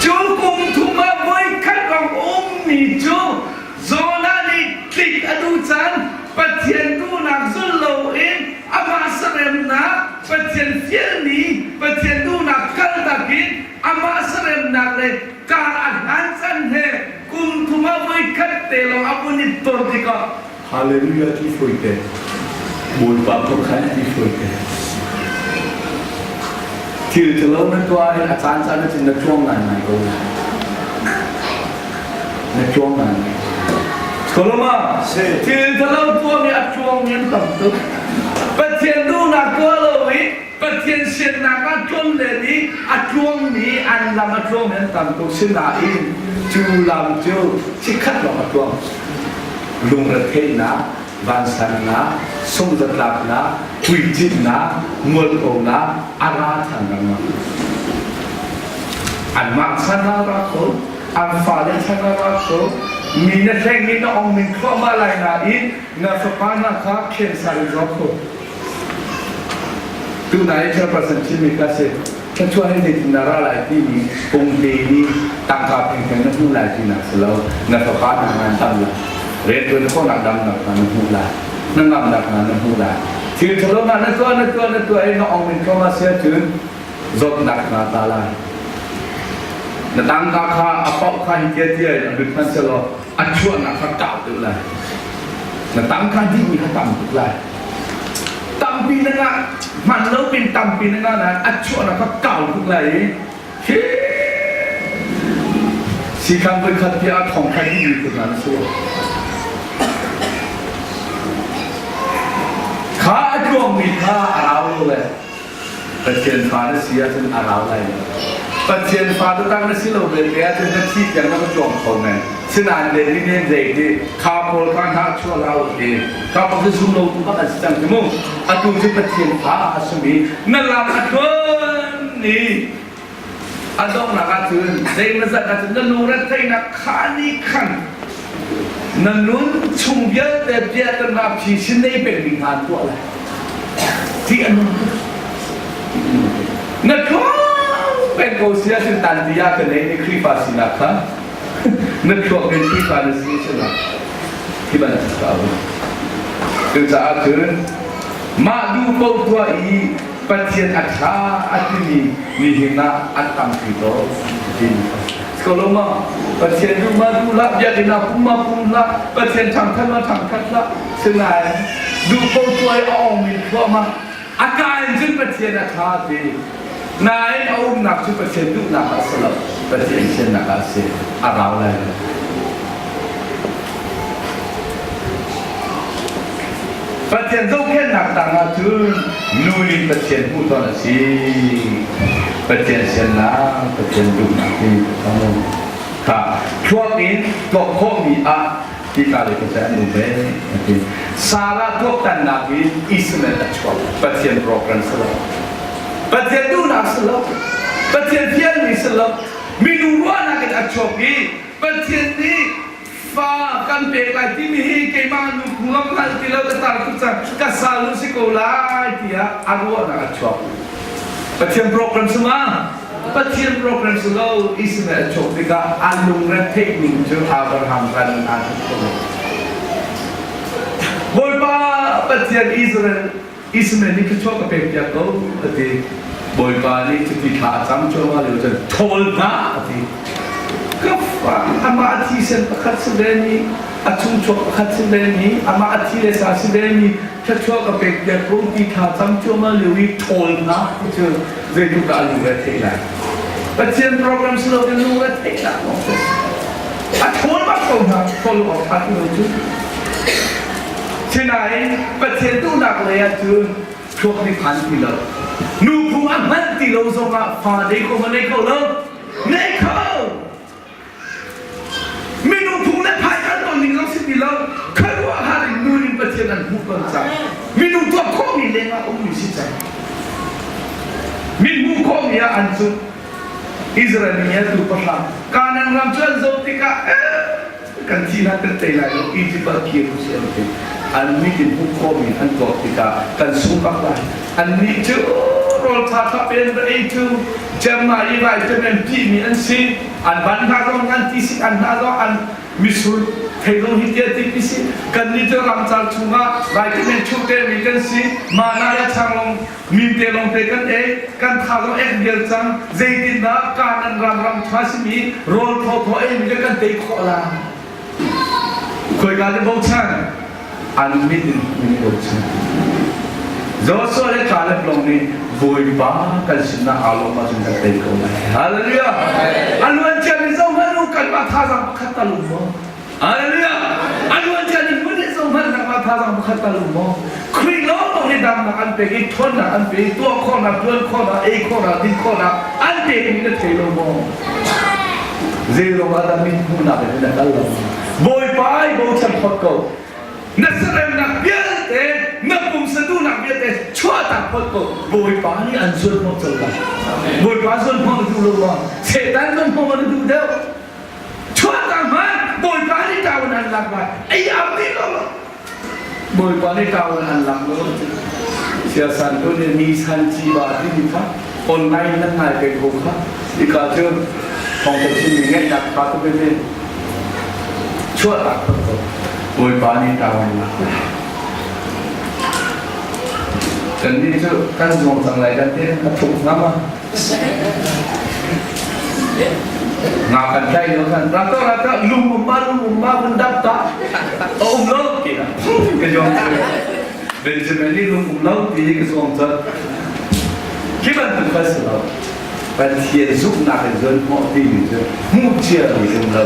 Speaker 1: Cu kum thum ah voi khat lawng ummi cu Jonah nih tlik a duh caan Pathian duhnak zul loin amah sahremnak Pathian fialmi Pathian duhnak kaltak in amah sahremnak le kar a hlan can he kum thum ah voi khat te lawng a vun i ton tikah Hallelujah ti fawi te Bawipa khuakhan ti fawi te thil ṭhalo na tuah in a caan caan ahcun na tluang ngaingai ko na tluang ngaingai Koloma thil ṭhalo tuahmi a tluangmi an tam tuk Pathian duhnak tuah lo i Pathian siannak ah tluan len i a tluangmi an lam a tluangmi an tam tuk sinain cu lam cu chikkhat lawng a tluang lungretheihnak vansannak sungzatlaknak puicinnak mualphonak a ra ṭhan lengmang. Anmah chan ah ra kho, an fale chan ah ra kho, mi na hleng i na ong min thluahmah lai nain na fapa hna kha cancer in zaw kho. Tunai chairperson chimmi ka si. Thluachuah hi zeitin dah ra lai timi pungte nih tangka phengpheng na hmuh lai tinak si lo. Na fapa hna ngan tam lai. Riantuan khawhnak damnak hna na hmuh lai. Hnangamnak hna na hmuh lai. Thil ṭhalo hna na tuah na tuah na tuah i na ong in tlawm a si ahcun zawtnak hna ta lai. Na tangka kha a pauh kha hi tia tia in a lut hmanh selaw a chuahnak kha kau deuh lai. Na tangka dihmi kha tam tuk lai. Tampi na ngah hman lo pin tampi na ngah nain a chuahnak kha kau tuk lai i hi sikhan voi khat tiah a thong khat dihmi tuk hna na si. Kha a tluangmi kha a rau lo le Pathian fa na si ahcun a rau lai lo. Pathian fa taktak na si lo belte ahcun na thi tiang na va tuang kho men. Sinain le ni nen zei ti kha pawl kha hna chuah hlah u ti. Kha pak cu zum lo tu bak an si cang ti mu. Atu cu Pathian fa a simi na lam a tluan ni a donghnak ahcun zeimawzat ahcun na lungretheihnak kha nih khan na nun chung vialte bia kan ra phi sin nei peng ding hna tuah lai ti a nung na thluak peng ko si ahcun tan bia ka nei ni Khrihfa sinak kha na thluak in Khrihfa na si si hi bantuk ka um cucaah cun mah duh ko tuah i Pathian a ṭha a timi nihin ah an tampi ko ti ko lo ma Pathian duh ma duh hlah biakinn ah pum ma pum hlah Pathian ṭhangṭhat ma ṭhangṭhat hlah sinain duh ko tuah i a ong in thluahmah a ka in cun Pathian a ṭha ti nain a umnak cu Pathian duhnak ah si lo Pathian siannak ah si a rau lai lo. Pathian zohkhenhnak tangah cun nu nih Pathian hmuh tawn a si. Pathian siannak, Pathian duhnak hi kha thluak in tuak khawhmi ah tika le ka an um ve a ti. Sarah tuaktannak in Israel a chuak. Pathian program si lo. Pathian duhnak si lo. Pathian fialmi si lo. Minung ruahnak in a chuak i Pathian nih fa kan pek lai timi hi keimah nu phunglam hngal ti lo ka tar tuk cang ka sal nu si ko lai tiah a ruahnak a chuak. Pathian program si ma? Pathian program si lo Israel a chuak tikah a lungre theih ning cu Abraham ran aa tuk ko. Bawipa Pathian Israel Ismael nih thluachuah ka pek piak ko a ti. Bawipa nih cuti thla a cam cuahmah lio cun ṭhawl hna a ti. Ka fa amah a thisen pakhat si ve mi, a chungchuak pakhat si ve mi, amah a thi le sa si ve mi thluachuah ka pek piak ko ti thla cam cuahmah lio i ṭhawl hna ti cu zeitluk dah a lungre theih lai. Pathian program si lo in lungre theih nak lawng si. A ṭhawl bak ko hna, ṭhawl awk ṭha ti lo cu. Sinain Pathian duhnak lei ahcun thluak nih phan ti lo. Nu phung a hman ti lo zongah fa nei kho ma nei kho lo? Nei kho! Minung phung le phai kan ton ning zong si ti lo. Khuaruahhar in nu in Pathian an hmuh ton cang. Minung tuah khawhmi lengah ummi si cang. Min hmuh khawhmi ah an cu Israel mi atu pahra Kanan ram cu an zoh tikah kan thi hna kan tei lai lo Egypt ah kir u sih an ti an mit in hmuh khawhmi an tuak tikah kan sung bak lai annih cu rawl ṭha ṭha pen va ei cu cemma i vai cemen tihmi an si an ban hna zong an ti sik an hna zong an misur thei zong hi tia ti si kan nih cu ramcar chungah vai cemen chuh te mi kan si mana le changlong Minte lawngte kan ei, kan tha zong ek vial cang. Zeitindah Kanaan ram ram ṭha simi rawl thawthaw ei mi kan tei khawh la? Khoika le bochan? An mit in min bochan. Joshua le Caleb lawng nih Bawipa kan sinah aa lawm ahcun kan tei ko lai. Hallelujah! A luan ciami zohhmanh u, kanmah thazaang pakhat tal um maw? Hallelujah! A luan cia ni hmun in zohhmanh nangmah thazaang pakhat tal um maw? Khrih lawng hi damnak an pek i ṭhawnnak an pe i tuah khawhnak, ṭuan khawhnak, ei khawhnak, din khawhnak an pek mi na thei lo maw? Zeilawng ah dah min hmuhnak in na kal lo? Bawipa i bochan phot ko. Na seremnak vialte. vialte na pumsa duhnak vialte chuahtak phot ko. Bawipa nih an zuan hnawh cang lai. Bawipa zuan hnawh na duh lo maw? Satan zuan hnawh na duh deuh? Chuahtak hmanh Bawipa nih ṭaun an lak lai. Ei am dih lo. Bawipa nih ṭaun an lak lo. Siasan tu nih nisan ciba timi kha online nan ngai peng ko kha. Ika cu thawngtha chimmi ngaihnak kha tu pe chuahtak phot ko. Bawipa nih ṭaun an lak lai. Kannih cu kan zuang cang lai kan ti a thuk hnga ma? Nga kan tlai lo kan rata rata lung um ma lung um ma vun dap ta a um lo ti na ka zuang Benjamin nih lung um lo ti ka zuang cang khi bantuk kha si lo Pathian zumhnak in zuan hmawh ti mi cu hmuh cia mi um lo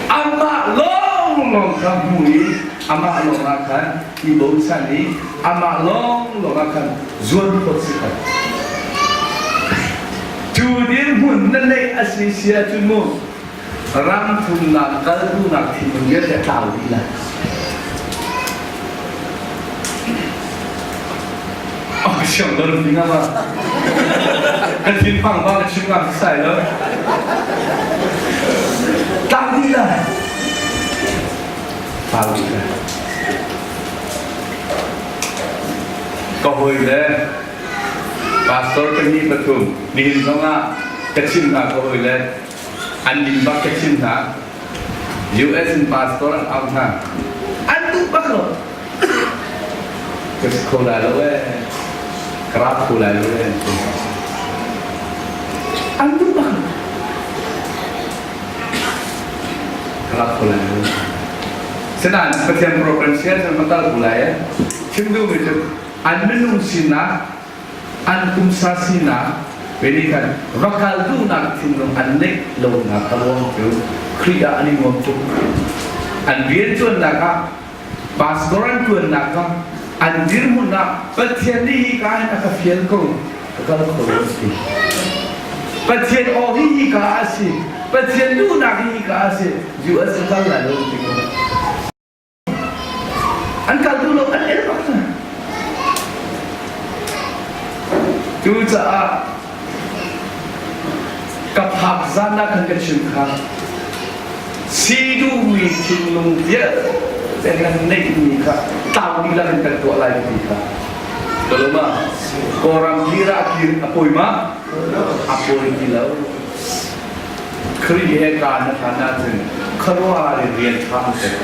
Speaker 1: amah lawng lawng kha hmu i amah lawng ah khan i bochan i amah lawng lawng ah khan zuan khawh si ko. Cu dirhmun na neih a si si ahcun mu ram thumnak kal duhnak thinlung vialte tlau dih lai. Oh, siang dor ding ama. Kan thin pang ba ka chim ngam sai lo. Tlau dih lai. Tlau dih lai. Ka hawile pastor pahnih pathum nihin zongah ka chim hna ka hawile an min bak ka chim hna US in pastor an au hna an duh bak lo ka si kho lai lo ee ka ra kho lai lo ee an duh bak lo ka ra kho lai lo Sinain Pathian program sia cun ka kal ko lai ee. Chim duhmi cu an minung sinak, an pumsa sinak, nih khan va kal duhnak thinlung an neih lonak a ruang cu Khrih ah an i nuam tuk. An rianṭuannak ah, pastor an ṭuannak ah, an dirhmun ah Pathian nih hi ka hin a ka fial ko, ka kal kho lo a si. Pathian aw hi hi ka a si. Pathian duhnak hi hi ka a si. US ka kal lai lo ti ko. An kal duh lo, an el bak hna. Cucaah ka phak zan ah khan ka chim kha si duhmi thinlung vialte nan neihmi kha tlau lila in kan tuah lai ti kha Kaloma Kawlram kir ah kir a pawi ma a pawi ti lo Khrih he kaan na hlan ahcun khuaruahhar in rian ṭha an pek.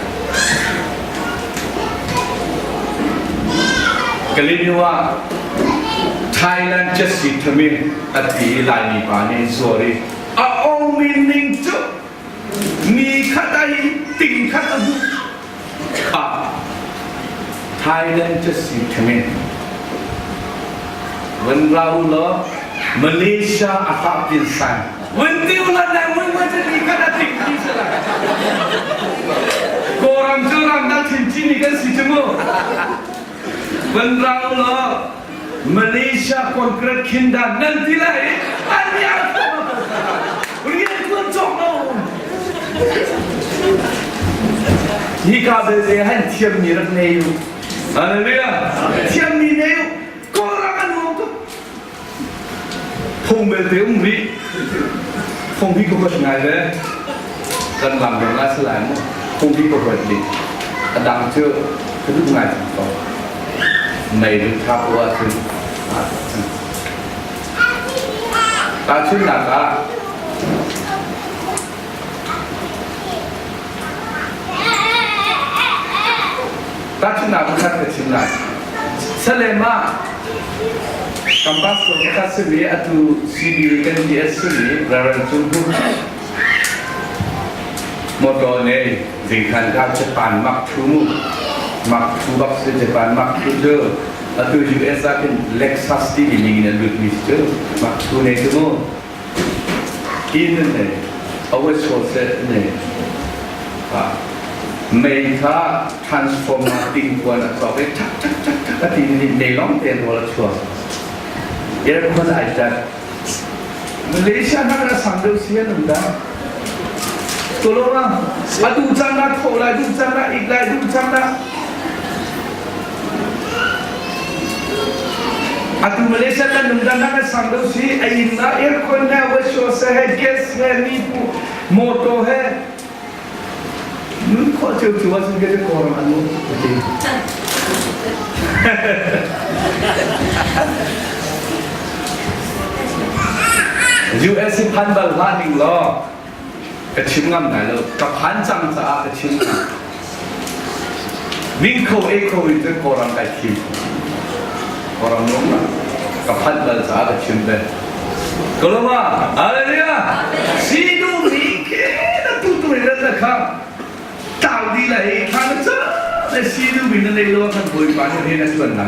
Speaker 1: Kalinu ah Thailand Jesse Thamin a ti i Laimi pa nih zuar i a ongmi ning cu ni khat ah hi ting khat a hmuh. Kha Thailand Jesse Thamin Van ra u law Malaysia a kah pin san Vun ti u la nang mun mun ni khat a ting ti se la Kawlram cu ram dang chinchin ni kan si cu mu Van ra u law Malaysia concrete khindan nan ti lai an ni an rian tuan cawk lo Hi ka belte han thiam mi rak nei u Hallelujah thiam mi nei u Kawlram an um tuk Phung belte um rih. Phung hi ka huat ngai ve. Kan lam dong a si lai mu. Phung hi ka huat rih. A dang cu ka duh ngai cang ko. Mei lut tha ko ahcun Tahchunhnak ah Tahchunhnak pakhat ka chim lai. Salem ah kan pastor pakhat simi atu CB kan DS simi Reverend Cung Hu motor nei zingkhan ka Japan mak thu mu mak thu bak si Japan mak thu cu atu US ah khin Lexus ti mi in an lut mi cu mak thu nei cu mu Inn an nei, awashaw set an nei. Mei kha transformer tingkuan a chuak i ṭhak ṭhak ṭhak ṭhak a ti nih mei lawng te rawl a chuak. Aircon ai tat. Malaysia hna a sang deuh si an um dah. Tolora, a duh caan ah tho lai, duh caan ah ik lai, duh caan ah. Atu Malaysia kan um dan na sang do si a inn na aircon he washer he gas he mi pu motor he nun khawh cio cio ahcun ke kawram an um ti. US i phan bal hlah ning law ka chim ngam lai lo ka phan cang caah ka chim Ning kho e kho in cun Kawlram kai thim Kawlram lung ka phanh bal caah ka chim ve Koloma hallelujah si du mi ke na tu tu in rat kha tau di lai kha na cha le si du mi na nei lo kan bawipa nih rian a tuan na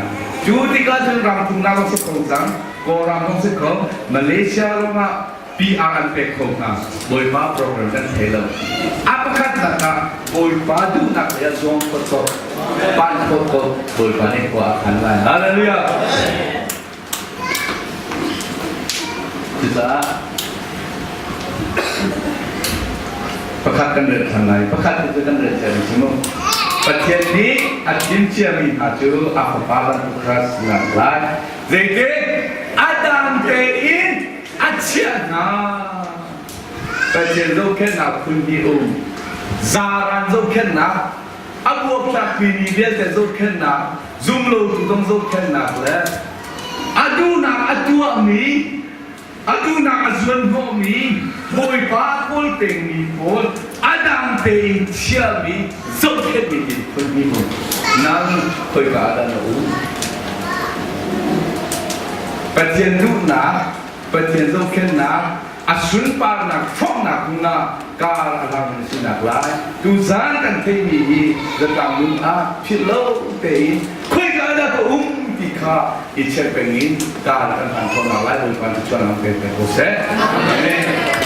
Speaker 1: cu tikah cun ram thumnak si kho cang Kawlram zong si kho Malaysia lawngah PR an pek kho hna. Bawipa program kan thei lo. A pakhatnak ah Bawipa duhnak lei ah zuang khawt ko, pan khawt ko, Bawipa nih khua a khan lai. Hallelujah! Cucaah pakhat kan rel than lai. Pakhat cu kan rel cia mi si mu. Pathian nih a thim ciami hna cu a fapa bantuk kha sinak lai. Zeite a dang tein a chiah hna. Pathian zohkhenhnak phun hi um. Zaran zohkhenhnak, a buaktlakpi mi vialte zohkhenhnak, zumlotu zong zohkhenhnak le a duhnak a tuahmi, a duhnak a zuanhnawhmi, Bawipa a kawl pengmi pawl a dang tein chiahmi zohkhenhmi ti phun hi um. Nang khoika ah dah na um? Pathian duhnak, Pathian zohkhenhnak, a sunparnak hrawknak hmun ah kar a hlang in sinak lai. Tuzaan kan theihmi hi zatlang nun ah philh lo tein khoika dah ka um ti kha i check peng in kar kan hlan khawhnak lai Bawipa cu chuan pe ko seh. Amen.